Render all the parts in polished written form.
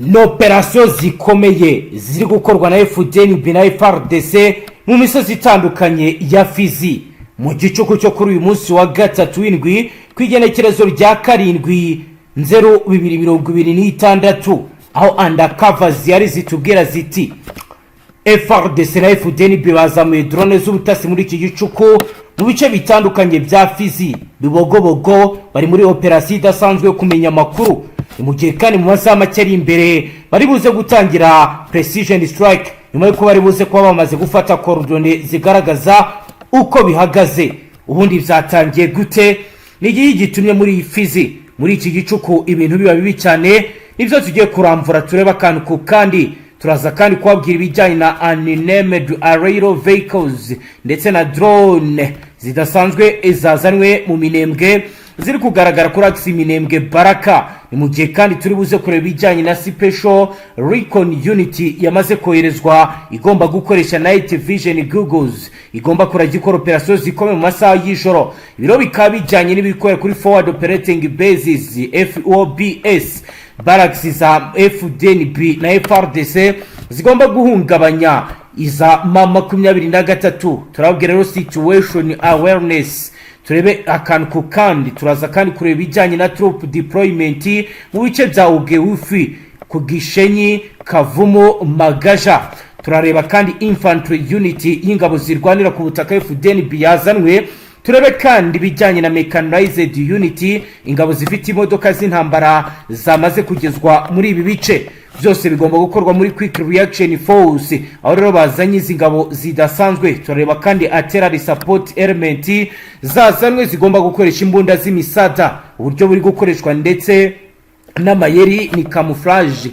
Ni operasiyo zikomeye ziri gukorwa na FDNB na FARDC mu misozi itandukanye ya Fizi mu gicuku cyo kuri uyu munsi wa gatatu w'indwi, ku igenekerezo rya 7/0/2026, aho undercover zihari zitubwira ziti FARDC na FDNB bazamuye drone z'ubutasi muri iki gicuku mu bice bitandukanye bya Fizi, Bibogobogo. Bari muri operasiyo idasanzwe yo kumenya amakuru. Ni mu gihe kandi mu masaha make ari imbere bari buze gutangira precision strike, nyuma y'uko bari buze kuba bamaze gufata coordonnées zigaragaza uko bihagaze. Ubundi byatangiye gute? Ni igihe gitumye muri iyi Fizi muri iki gicuku ibintu biba bibi cyane? Nibyo tugiye kuramvura, turebe akantu ku kandi. Turaza kandi kubabwira ibijyanye na unmanned aerial vehicles ndetse na drone zidasanzwe zazanwe mu Minembwe, ziri kugaragara kuri axe Minembwe Baraka. Ni mu gihe kandi turi buze kureba ibijyanye na special recon unit yamaze koherezwa, igomba gukoresha night vision goggles, igomba kurajya ikora operasiyo zikomeye mu masaha y'ijoro. Ibiro bikaba bijyanye n'ibikorera kuri forward operating bases, FOBs, barracks za FDNB na FARDC zigomba guhungabanya iza M23. Turababwira rero situation awareness, turebe akantu ku kandi. Turaza kandi kureba ibijyanye na troop deployment mu bice bya Ugewufi, ku Gishenyi, Kavumu, Magaja. Turareba kandi infantry unit y'ingabo zirwanira ku butaka FDNB yazanwe. Turebe kandi ibijyanye na mechanized unit, ingabo zifite imodoka z'intambara zamaze kugezwa muri ibi bice. Byose bigomba gukorwa muri quick reaction force, aho rero bazanye izi ngabo zidasanzwe. Turareba kandi artillery support element zazanwe, zigomba gukoresha imbunda z'imisada. Uburyo buri gukoreshwa ndetse n'amayeri ni camouflage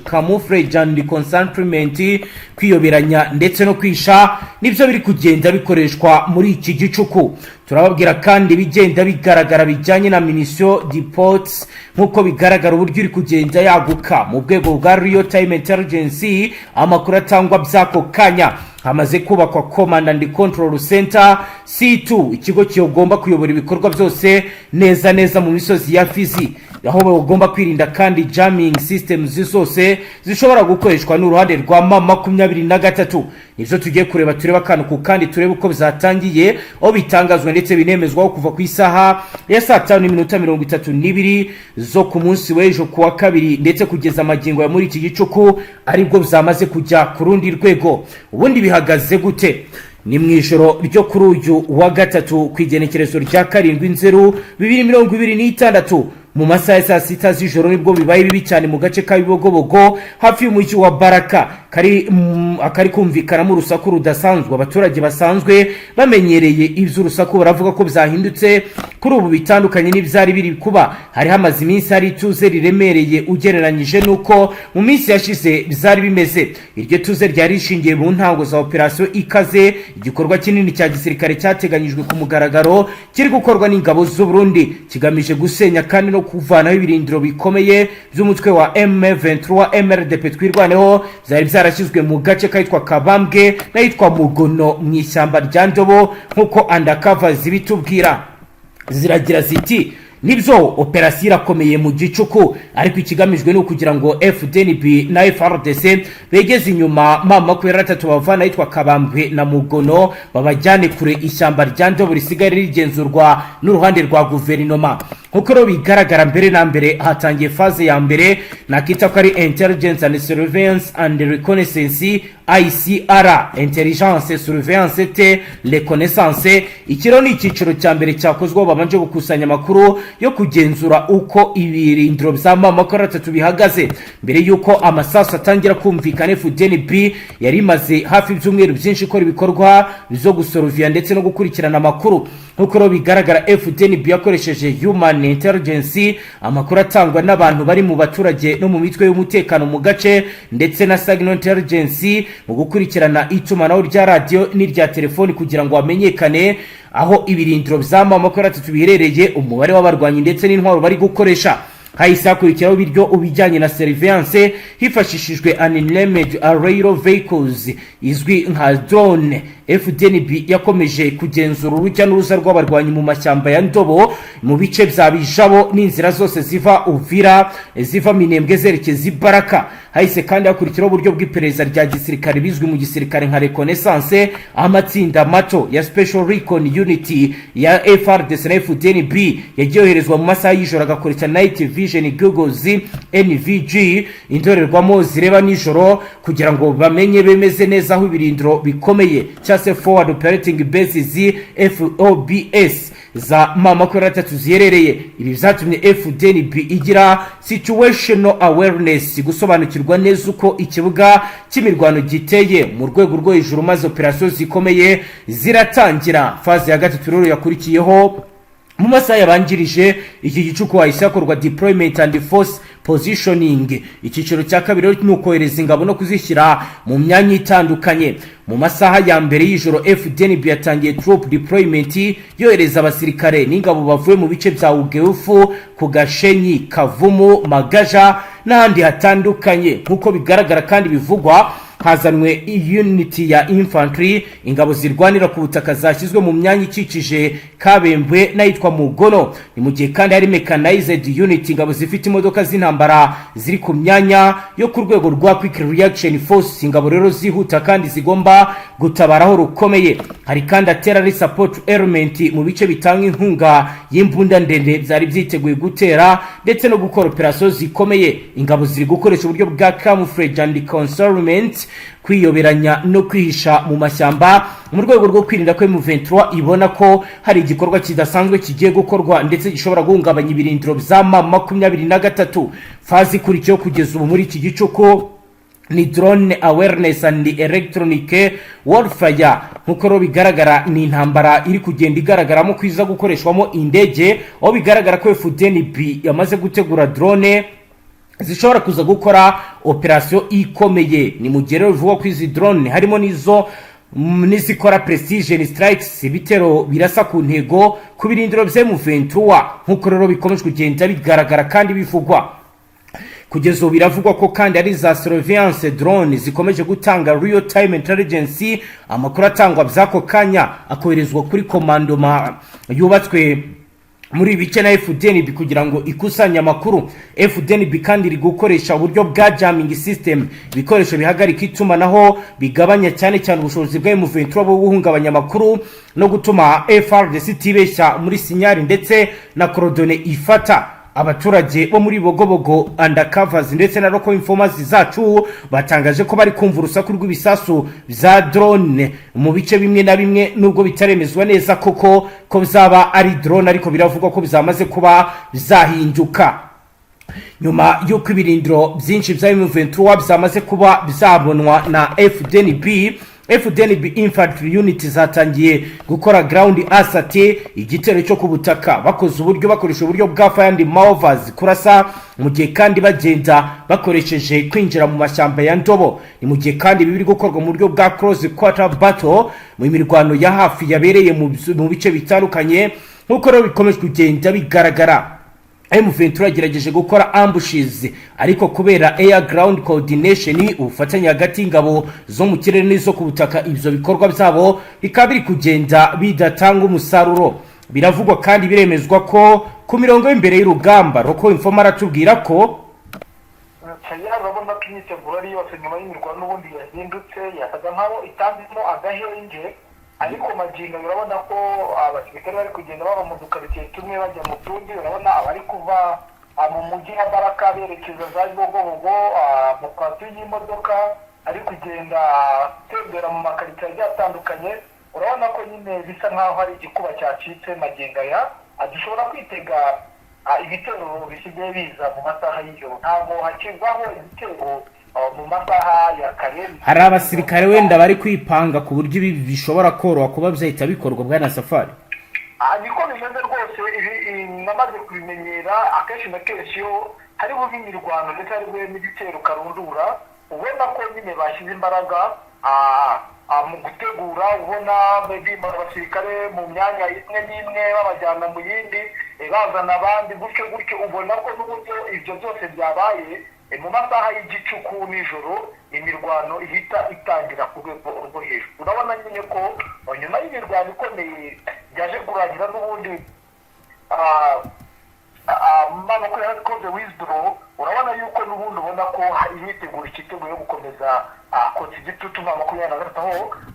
and concealment, kwiyoberanya ndetse no kwisha, nibyo biri kugenda bikoreshwa muri iki gicuku. Turababwira kandi ibigenda bigaragara bijyanye na munition depots, nk'uko bigaragara uburyo iri kugenda yaguka mu rwego bwa real time intelligence, amakuru atangwa by'ako kanya. Hamaze kubakwa command and control center, C2, ikigo kigomba kuyobora ibikorwa byose neza neza mu misozi ya Fizi, aho bagomba kwirinda kandi jamming systems zose zishobora gukoreshwa n'uruhande rwa M23. Nibyo tugiye kureba, turebe akantu ku kandi, turebe uko bizatangiye, aho bitangazwa ndetse binemezwaho kuva ku isaha ya saa 5:32 zo ku munsi w'ejo ku wa kabiri, ndetse kugeza amagingo ya muri iki gicuku aribwo byamaze kujya ku rundi rwego. Ubundi bihagaze gute? Ni mu ijoro ryo kuri uyu wa gatatu, ku igenekerezo rya 7/0/2026, mu masaha ya saa 6 z'ijoro, nibwo bibaye bibi cyane mu gace ka Bibogobogo hafi y'umujyi wa Baraka, kari kumvikanamo urusaku rudasanzwe. Abaturage basanzwe bamenyereye iby'urusaku baravuga ko byahindutse kuri ubu, bitandukanye n'ibyari biri kuba. Hari hamaze iminsi hari ituze riremereye ugereranyije n'uko mu minsi yashize byari bimeze. Iryo tuze ryari rishingiye mu ntango za operasiyo ikaze, igikorwa kinini cya gisirikare cyateganyijwe ku mugaragaro kiri gukorwa n'ingabo z'u Burundi, kigamije gusenya kandi no kuvanaho ibirindiro bikomeye by'umutwe wa M23 MRDP Twirwaneho, byari byarashyizwe mu gace kahitwa Kabambwe n'ahitwa Mugono mu ishyamba rya Ndobo, nk'uko undercover zibitubwira. Ziragira ziti: "Nibyo, operasiyo irakomeye mu gicuku, ariko ikigamijwe ni ukugira ngo FDNB na FARDC begeze inyuma M23, bavana ahitwa Kabambwe na Mugono, babajyane kure, ishyamba rya Ndobo risigaye rigenzurwa n'uruhande rwa guverinoma." Nk'uko rero bigaragara, mbere na mbere hatangiye phase ya mbere nakita ko ari intelligence and surveillance and reconnaissance, ICR, intelligence, surveillance et reconnaissance. Iki rero ni icyiciro cya mbere cyakozweho, babanje gukusanya amakuru yo kugenzura uko ibirindiro bya M23 bihagaze mbere y'uko amasasu atangira kumvikana. FDNB yari imaze hafi ibyumweru byinshi ikora ibikorwa byo gusoroviya ndetse no gukurikirana amakuru. Nk'uko rero bigaragara, FDNB yakoresheje human intelligence, amakuru atangwa n'abantu bari mu baturage no mu mitwe y'umutekano mu gace, ndetse na signal intelligence mu gukurikirana itumanaho rya radiyo n'irya telefoni, kugira ngo hamenyekane aho ibirindiro bya M23 biherereye, umubare w'abarwanyi ndetse n'intwaro bari gukoresha. Hahise hakurikiraho ibiryo ubijyanye na surveillance hifashishijwe unmanned aerial vehicles izwi nka drone. FDNB yakomeje kugenzura urujya n'uruza rw'abarwanyi mu mashyamba ya Ndobo, mu bice bya Bijabo n'inzira zose ziva Uvira, ziva Minembwe zerekeza Ibaraka. Hahise kandi hakurikiraho uburyo bw'iperereza rya gisirikare bizwi mu gisirikare nka reconnaissance, aho amatsinda mato ya Special Recon Unit ya FARDC na FDNB yagiye yoherezwa mu masaha y'ijoro, agakoresha night vision goggles, NVG, indorerwamo zireba nijoro, kugira ngo bamenye bemeze neza aho ibirindiro bikomeye cyangwa se forward operating bases, FOBs, za M23 ziherereye. Ibi byatumye FDNB igira situational awareness, gusobanukirwa neza uko ikibuga cy'imirwano giteye mu rwego rwo hejuru, maze operasiyo zikomeye ziratangira. Phase ya gatatu rero yakurikiyeho mu masaha yabanjirije iki gicuku, hahise hakorwa deployment and force positioning. Icyiciro cya kabiri rero ni ukohereza ingabo no kuzishyira mu myanya itandukanye. Mu masaha ya mbere y'ijoro, FDNB yatangiye troop deployment, yohereza abasirikare n'ingabo bavuye mu bice bya Ugeufu, ku Gashenyi, Kavumu, Magaja n'ahandi hatandukanye. Nk'uko bigaragara kandi bivugwa, hazanwe unit ya infantry, ingabo zirwanira ku butaka zashyizwe mu myanya ikikije Kabembwe n'ahitwa Mugono. Ni mu gihe kandi hari mechanized unit, ingabo zifite imodoka z'intambara ziri ku myanya yo ku rwego rwa quick reaction force, ingabo rero zihuta kandi zigomba gutabara aho rukomeye. Hari kandi artillery support element mu bice bitanga inkunga y'imbunda ndende byari byiteguye gutera ndetse no gukora operasiyo zikomeye. Ingabo ziri gukoresha uburyo bwa camouflage and concealment, kwiyoberanya no kwihisha mu mashyamba, mu rwego rwo kwirinda ko M23 ibona ko hari igikorwa kidasanzwe kigiye gukorwa ndetse gishobora guhungabanya ibirindiro bya M23. Phase ikurikiyeho kugeza ubu muri iki gicuku ni drone awareness and electronic warfare. Nk'uko rero bigaragara, ni intambara iri kugenda igaragaramo ko iza gukoreshwamo indege, aho bigaragara ko FDNB yamaze gutegura drone zishobora kuza gukora operasiyo ikomeye. Ni mu gihe rero bivugwa ko izi drone harimo n'izo n'izikora precision strikes, ibitero birasa ku ntego ku birindiro bya M23. Nk'uko rero bikomeje kugenda bigaragara kandi bivugwa kugeza ubu, biravugwa ko kandi ari za surveillance drone zikomeje gutanga real time intelligence, amakuru atangwa by'ako kanya akoherezwa kuri commandement yubatswe muri ibi bice na FDNB kugira ngo ikusanye amakuru. FDNB kandi iri gukoresha uburyo bwa jamming system, ibikoresho bihagarika itumanaho, bigabanya cyane cyane ubushobozi bwa M23 bwo guhungabanya amakuru no gutuma FARDC itibeshya muri signal ndetse na coordonnées ifata. Abaturage bo muri Bogobogo, undercovers ndetse na local informers zacu batangaje ko bari kumva urusaku rw'ibisasu bya drone mu bice bimwe na bimwe, nubwo bitaremezwa neza koko ko bizaba ari drone, ariko biravugwa ko bizamaze kuba bizahinduka nyuma y'uko ibirindiro byinshi bya M23 byamaze kuba byabonwa na FDNB. FDNB infantry unit zatangiye gukora ground assault, igitero cyo ku butaka, bakoze uburyo bakoresha uburyo bwa fire and maneuvers, kurasa mu gihe kandi bagenda bakoresheje kwinjira mu mashyamba ya Ndobo. Ni mu gihe kandi ibi biri gukorwa mu buryo bwa close quarter battle, mu mirwano ya hafi yabereye mu bice bitandukanye. Nk'uko rero bikomeje kugenda bigaragara, M23 yagerageje gukora ambushes, ariko kubera air ground coordination, ubufatanye hagati y'ingabo zo mu kirere n'izo ku butaka, ibyo bikorwa byabo bikaba biri kugenda bidatanga umusaruro. Biravugwa kandi biremezwa ko ku mirongo y'imbere y'urugamba, local informer aratubwira ko Tayari urabona ko imyiteguro ari yose nyuma y'imirwano n'ubundi yahindutse, yasaga nkaho itanzemo agahenge, ariko magingo urabona ko abasirikare bari kugenda bava mu dukaritsiye tumwe bajya mu tundi. Urabona abari kuva mu mujyi wa Baraka berekeza za Bibogobogo mu kwasi y'imodoka ari kugenda atembera mu makaritsiye agiye atandukanye. Urabona ko nyine bisa nkaho hari igikuba cyacitse magingo aya. Dushobora kwitega ibitero bisigaye biza mu masaha y'ijoro, ntabwo hakirwaho ibitero mu masaha ya kare. Hari abasirikare wenda bari kwipanga ku buryo ibi bishobora koroha kuba byahita bikorwa, bwana Safari? Niko bimeze rwose. Ibi namaze kubimenyera. Akenshi na kenshi iyo hari bube imirwano ndetse hari bube n'igitero karundura, ubona ko nyine bashyize imbaraga mu gutegura. Ubona bimara abasirikare mu myanya imwe n'imwe babajyana mu yindi, bazana abandi gutyo gutyo. Ubona ko n'uburyo ibyo byose byabaye. mu masaha y'igicuku nijoro imirwano ihita itangira ku rwego rwo hejuru. Urabona nyine ko nyuma y'imirwano ikomeye byaje kurangira n'ubundi maboko yakoze withdraw. Urabona yuko n'ubundi ubona ko imyiteguro ikiteguye yo gukomeza kotsa igitutu M23,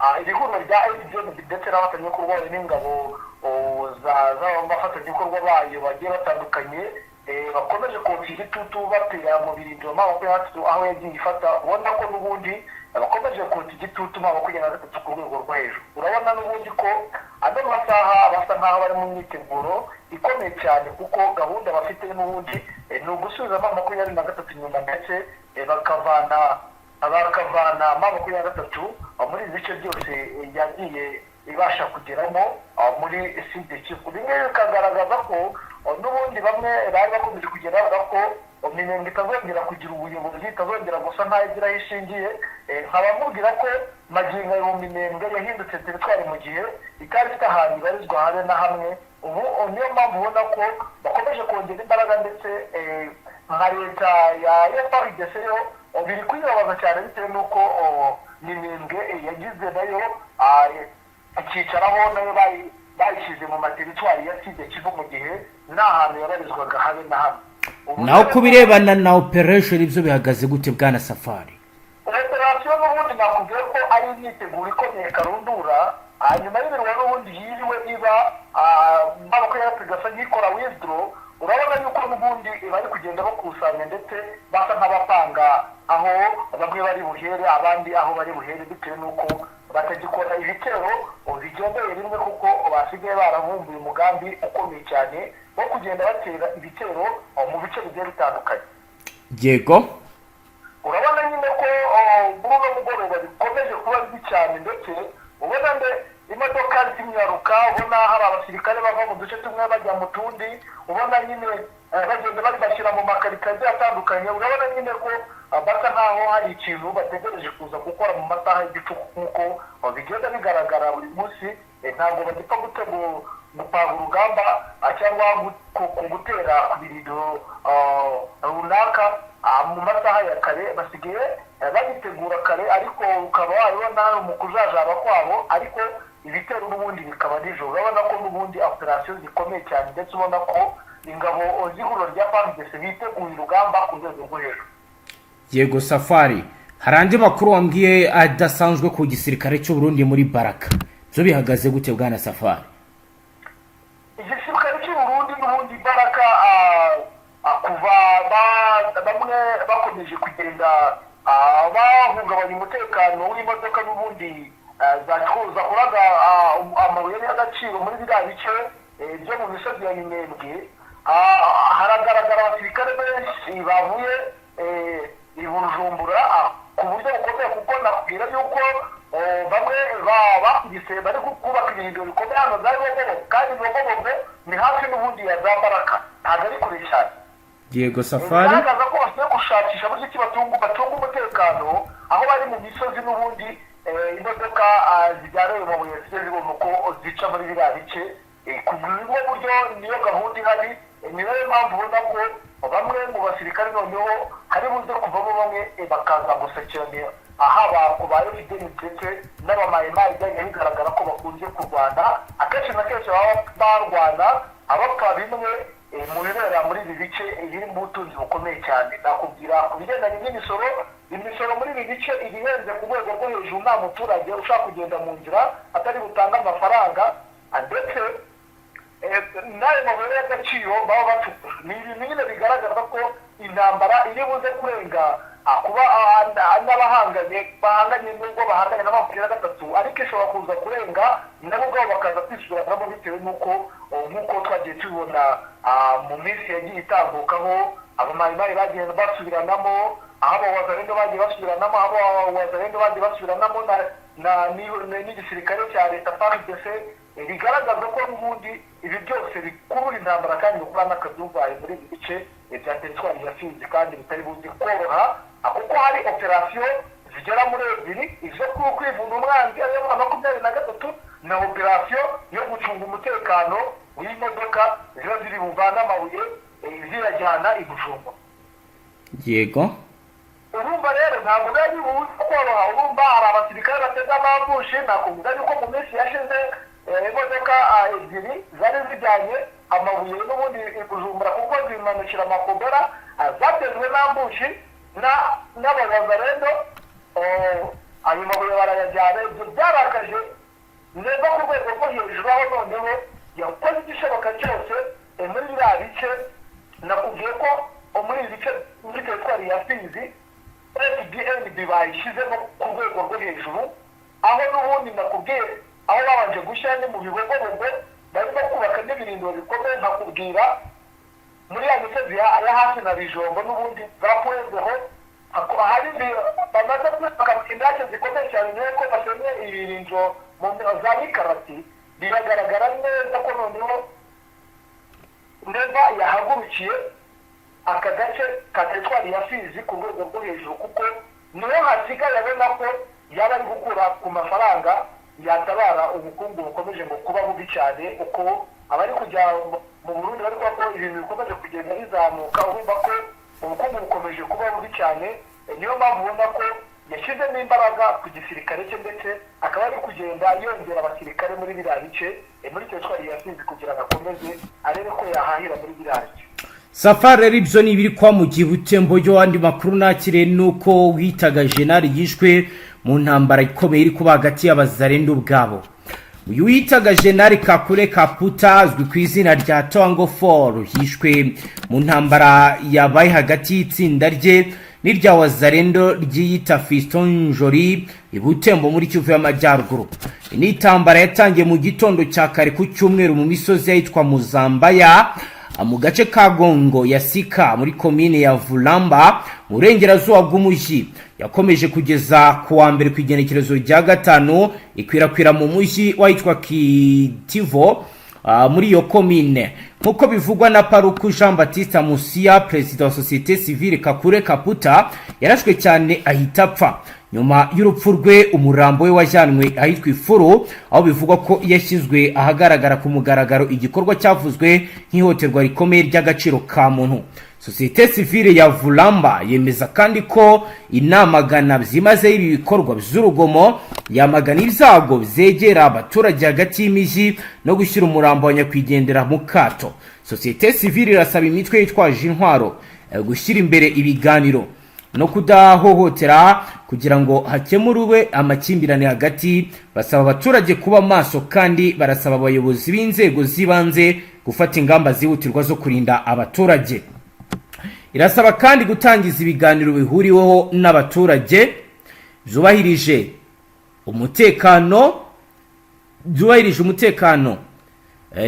aho iri huriro rya FDNB ndetse n'abafatanyabikorwa bayo n'ingabo z'abafatanyabikorwa bayo bagiye batandukanye bakomeje kotsa igitutu batera mu birindiro M23 aho yagiye ifata. Ubona ko n'ubundi bakomeje kotsa igitutu M23 ku rwego rwo hejuru. Urabona n'ubundi ko ano masaha basa nk'aho bari mu myiteguro ikomeye cyane, kuko gahunda bafite n'ubundi ni ugusubiza M23 inyuma, ndetse bakavana M23 muri ibi bice byose yagiye ibasha kugeramo muri Sud Kivu. Bimwe bikagaragaza ko n'ubundi bamwe bari bakomeje kugenda bavuga ko Minembwe itazongera kugira ubuyobozi, itazongera gusa nkaho igira aho ishingiye. Nkaba mubwira ko magingo ayo Minembwe yahindutse teritwari mu gihe itari ifite ahantu ibarizwa habe na hamwe. Ubu niyo mpamvu ubona ko bakomeje kongera imbaraga, ndetse nka leta ya FARDC yo biri kuyibabaza cyane bitewe n'uko Minembwe yagize nayo ikicaraho, nayo bayishyize mu materitwari ya Sud Kivu mu gihe nta hantu yabarizwaga habe na hamwe. Naho ku birebana na operation, ibyo bihagaze gute, bwana Safari? Operation n'ubundi nakubwiye ko ari imyiteguro ikomeye karundura hanyuma y'ibirwa n'ubundi yiriwe iba maboko yacu igasa nk'ikora withdraw. Urabona yuko n'ubundi bari kugenda bakusanya, ndetse basa nk'abapanga aho bamwe bari buhere, abandi aho bari buhere, bitewe n'uko batagikora ibitero bigendeye rimwe, kuko basigaye baravumbuye umugambi ukomeye cyane wo kugenda batera ibitero mu bice bigiye bitandukanye. Urabona nyine ko muri uno mugoroba bikomeje kuba bibi cyane, ndetse ubona nde imodoka zimyaruka, ubona hari abasirikare bava mu duce tumwe bajya mu tundi, ubona nyine bagenda babashyira mu makarito agiye atandukanye. Urabona nyine ko basa nkaho hari ikintu bategereje kuza gukora mu masaha y'igicuku, nk'uko bigenda bigaragara buri munsi. Ntabwo bagipfa gupanga urugamba cyangwa gutera ku birindiro runaka mu masaha ya kare. Basigaye bagitegura kare, ariko ukaba wabibona mu kujajaba kwabo, ariko ibitero n'ubundi bikaba nijoro. Urabona ko n'ubundi operasiyo zikomeye cyane, ndetse ubona ko ingabo z'ihuriro rya FARDC biteguye urugamba ku rwego rwo hejuru. Yego Safari, hari andi makuru wambwiye adasanzwe ku gisirikare cy'u Burundi muri Baraka. Byo bihagaze gute, bwana Safari? Igisirikare cy'u Burundi n'ubundi Baraka, kuva bamwe bakomeje kugenda bahungabanya umutekano w'imodoka n'ubundi zakoraga amabuye y'agaciro muri biriya bice byo mu misozi ya Minembwe, haragaragara abasirikare benshi bavuye i Bujumbura ku buryo bukomeye, kuko nakubwira yuko bamwe bakubise bari kubaka ibirindiro bikomeye hano za Bibogobogo, kandi Bibogobogo ni hafi n'ubundi ya za Baraka, ntabwo ari kure cyane. Yego Safari. Bigaragaza ko basigaye gushakisha buryo ki bacunga umutekano aho bari mu misozi n'ubundi imodoka zijyana ayo mabuye zijya zibona uko zica muri biriya bice. Ku bwo buryo niyo gahunda ihari. Ni nayo mpamvu ubona ko bamwe mu basirikare noneho hari buze kuvamo bamwe bakaza gusekerana haba ku ba FDN ndetse n'abamayimayi. Byagiye bigaragara ko bakunze kurwana akenshi na kenshi, baba barwana abapfa bimwe mu bibera muri ibi bice biri mu butunzi bukomeye cyane. Nakubwira ku bigendanye n'imisoro, imisoro muri ibi bice iba ihenze ku rwego rwo hejuru. Nta muturage ushaka kugenda mu nzira atari butange amafaranga, ndetse n'ayo mabuye y'agaciro baba bacukura. Ni ibintu nyine bigaragaza ko intambara iri buze kurenga kuba n'abahanganye bahanganye, nubwo bahanganye na 23, ariko ishobora kuza kurenga nabo ubwabo bakaza kwisubiranamo, bitewe n'uko nk'uko twagiye tubibona mu minsi yagiye itambukaho, abamayimayi bagiye basubiranamo, aho abawazalendo bagiye basubiranamo, aho abawazalendo bagiye basubiranamo n'igisirikare cya leta FARDC. Bigaragaza ko n'ubundi ibi byose bikurura intambara kandi bikura n'akaduvayi muri ibi bice bya teritwari ya Fizi, kandi bitari buzi koroha, kuko hari operasiyo zigera muri ebyiri: izo kwivuna umwanzi ariyo 23 na operasiyo yo gucunga umutekano w'imodoka ziba ziri buvane amabuye ziyajyana i Bujumbura. Ntabwo biba bibuze koroha. Urumva hari abasirikare bateze ama ambush. Nakubwira yuko mu minsi yashize imodoka ebyiri zari zijyanye amabuye n'ubundi i Bujumbura, kuko zimanukira Makobora, zatezwe n'ama ambush n'abawazalendo, ayo mabuye barayajyana. Ibyo byarakaje neza ku rwego rwo hejuru, aho noneho yakoze igishoboka cyose muri biriya bice. Nakubwiye ko muri ibi bice, muri teritwari ya Fizi, FDNB bayishyizemo ku rwego rwo hejuru, aho n'ubundi nakubwiye aho babanje gushyira ni mu Bibogobogo, barimo kubaka n'ibirindiro bikomeye. Nkakubwira muri ya misozi ya hafi na Bijombo n'ubundi za Pwezeho, hari bamaze kubaka indake zikomeye cyane, niyo ko basenye ibirindiro mu za Mikarati. Biragaragara neza ko noneho Neva yahagurukiye aka gace ka teritwari ya Fizi ku rwego rwo hejuru, kuko niho hasigaye abona ko yaba ari gukura ku mafaranga yatabara ubukungu bukomeje ngo kuba bubi cyane, uko abari kujya mu Burundi bari kuvuga ko ibintu bikomeje kugenda bizamuka. Urumva ko ubukungu bukomeje kuba bubi cyane. Niyo mpamvu ubona ko yashyizemo imbaraga ku gisirikare cye, ndetse akaba ari kugenda yongera abasirikare muri biriya bice, muri teritwari ya Fizi, kugira ngo akomeze arebe ko yahahira muri biriya bice. Safari, rero ibyo ni ibiri kwa mu gihe Butembo yo. Andi makuru nakire ni uko witaga Jenali yishwe mu ntambara ikomeye iri kuba hagati y'abazarendo ubwabo. Uyu witaga Jenali Kakule Kaputa, azwi ku izina rya Tango Four, yishwe mu ntambara yabaye hagati y'itsinda rye n'irya Wazarendo ryiyita Fiston Njori i Butembo muri Kivu y'Amajyaruguru. Iyi ni intambara yatangiye mu gitondo cya kare ku cyumweru mu misozi y'ahitwa Muzambaya, mu gace ka Gongo ya Sika, muri komine ya Vulamba mu burengerazuba bw'umujyi. Yakomeje kugeza ku wa mbere ku igenekerezo rya 5, ikwirakwira mu mujyi wahitwa Kitivo muri iyo komine, nk'uko bivugwa na Paruku Jean Baptiste Musia, perezida wa société civile. Kakure Kaputa yarashwe cyane ahita apfa. Nyuma y'urupfu rwe, umurambo we wajyanwe ahitwa Ifuru, aho bivugwa ko yashyizwe ahagaragara ku mugaragaro, igikorwa cyavuzwe nk'ihohoterwa rikomeye ry'agaciro ka muntu. Société civile ya Vulamba yemeza kandi ko inamagana byimazeyo ibi bikorwa by'urugomo, yamagana ibyago byegera abaturage hagati y'imijyi no gushyira umurambo wa nyakwigendera mu kato. Société civile irasaba imitwe yitwaje intwaro gushyira imbere ibiganiro no kudahohotera kugira ngo hakemurwe amakimbirane hagati. Basaba abaturage kuba maso, kandi barasaba abayobozi b'inzego z'ibanze gufata ingamba zihutirwa zo kurinda abaturage. Irasaba kandi gutangiza ibiganiro bihuriweho n'abaturage byubahirije umutekano,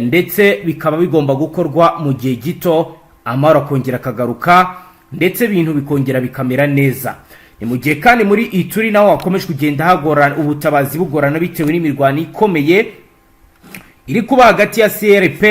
ndetse bikaba bigomba gukorwa mu gihe gito, amahoro akongera akagaruka, ndetse ibintu bikongera bikamera neza. Ni mu gihe kandi muri Ituri naho hakomeje kugenda hagorana, ubutabazi bugorana bitewe n'imirwano ikomeye iri kuba hagati ya CRP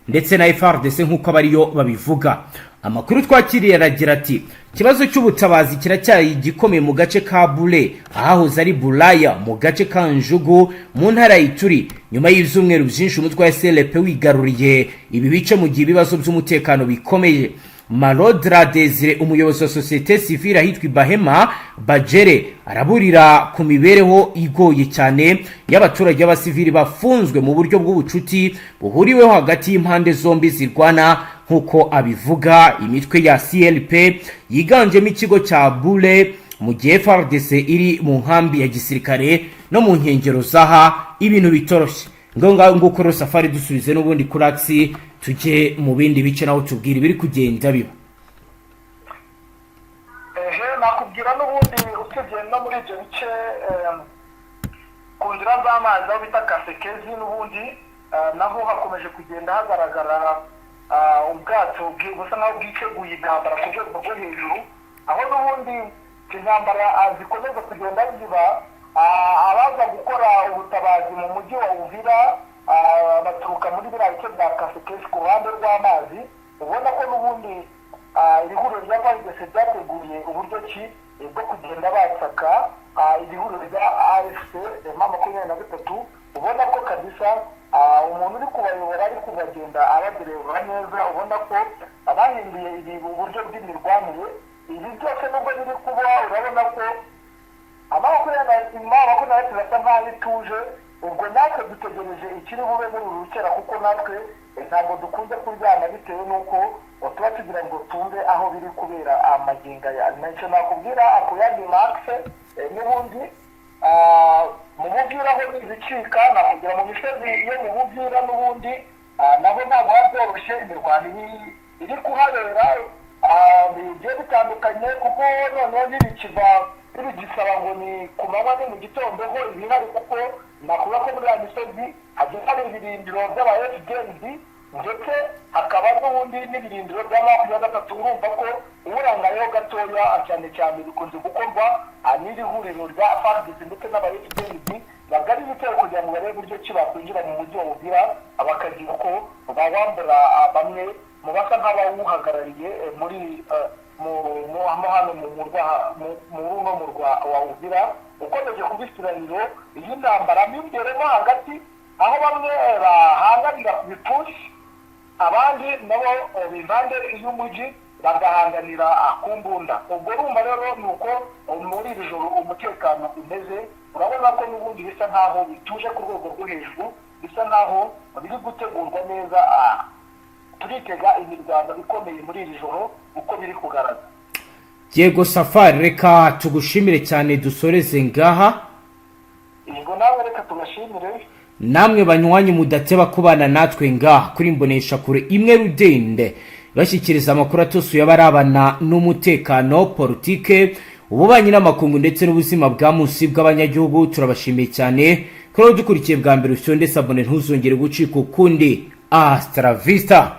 ndetse na FARDC, nk'uko abariyo babivuga. Amakuru twakiriye aragira ati: "Ikibazo cy'ubutabazi kiracyari igikomeye mu gace ka Bule, ahahoze ari Bulaya, mu gace ka Njugu mu ntara ya Ituri, nyuma y'ibyumweru byinshi umutwe wa SLP wigaruriye ibi bice, mu gihe ibibazo by'umutekano bikomeye." Marodra Desire, umuyobozi wa société civile ahitwa Bahema Bajere, araburira ku mibereho igoye cyane y'abaturage b'abasivili bafunzwe mu buryo bw'ubucuti buhuriweho hagati y'impande zombi zirwana. Nk'uko abivuga, imitwe ya CLP yiganjemo ikigo cya Bule, mu gihe FARDC iri mu nkambi ya gisirikare no mu nkengero z'aha ibintu bitoroshye. Ngo ngaho nguko rero. Safari, dusubize n'ubundi kuri agisi, tujye mu bindi bice naho tubwira ibiri kugenda biba. Ehe, nakubwira n'ubundi usibye no muri ibyo bice, ku nzira z'amazi aho bita Kasekezi n'ubundi naho hakomeje kugenda hagaragara ubwato busa nkaho bwiteguye intambara ku rwego rwo hejuru, aho n'ubundi intambara zikomeza kugenda ziba. Abaza gukora ubutabazi mu mujyi wa Uvira baturuka muri biriya bice bya Kasekezi ku ruhande rw'amazi. Ubona ko n'ubundi iri huriro rya FARDC ryateguye uburyo ki bwo kugenda basaka iri huriro rya AFC M23. Ubona ko kabisa umuntu uri kubayobora ari kubagenda abadereva neza. Ubona ko bahinduye ibi uburyo bw'imirwanire. Ibi byose nubwo biri kuba, urabona ko M23 asa nkaho ituje. Ubwo natwe dutegereje ikiri bube muri uru rukera, kuko natwe ntabwo dukunze kuryama bitewe n'uko tuba tugira ngo tumve aho biri kubera amagingo aya. Ntacyo nakubwira ku yandi makise n'ubundi mu Buvira ho ntibicika. Nakubwira mu misozi yo mu Buvira n'ubundi naho ntabwo biba byoroshye. Imirwano iri kuhabera bigiye bitandukanye, kuko noneho ntibikiva ntibigisaba ngo ni ku manywa, ni mu gitondo ho ibihari, kuko nakuvuga ko muri ya misozi hagiye hari ibirindiro by'aba FDNB, ndetse hakaba n'ubundi n'ibirindiro bya 23. Urumva ko uburangayeho gatoya cyane cyane bikunze gukorwa n'iri huriro rya FARDC ndetse n'aba FDNB bagari ibitero kugira ngo barebe uburyo ki bakwinjira mu mujyi wa Uvira, bakagira uko bawambura bamwe mu basa nk'abawuhagarariye muri mu hano mu murwa, muri uno murwa wa Uvira ukomeje kuba isiraniro y'intambara mo imbere mo hagati, aho bamwe bahanganira ku bipfunsi, abandi nabo impande y'umujyi bagahanganira ku mbunda. Ubwo urumva rero ni uko muri iri joro umutekano umeze. Urabona ko n'ubundi bisa nkaho bituje ku rwego rwo hejuru, bisa nkaho biri gutegurwa neza. Turitega imirwano ikomeye muri iri joro uko biri kugaragara. Yego Safari, reka tugushimire cyane, dusoreze ngaha. Yego, nawe reka tubashimire. Namwe banywanyi mudateba kubana natwe ngaha kuri Mbonesha Kure imwe rudende, bashyikiriza amakuru atosuye abarabana n'umutekano, politike, ububanyi n'amakungu ndetse n'ubuzima bwa munsi bw'abanyagihugu, turabashimiye cyane. Kuri dukurikiye bwa mbere, usonde s'abonner, ntuzongere gucika ukundi. Hasta la vista.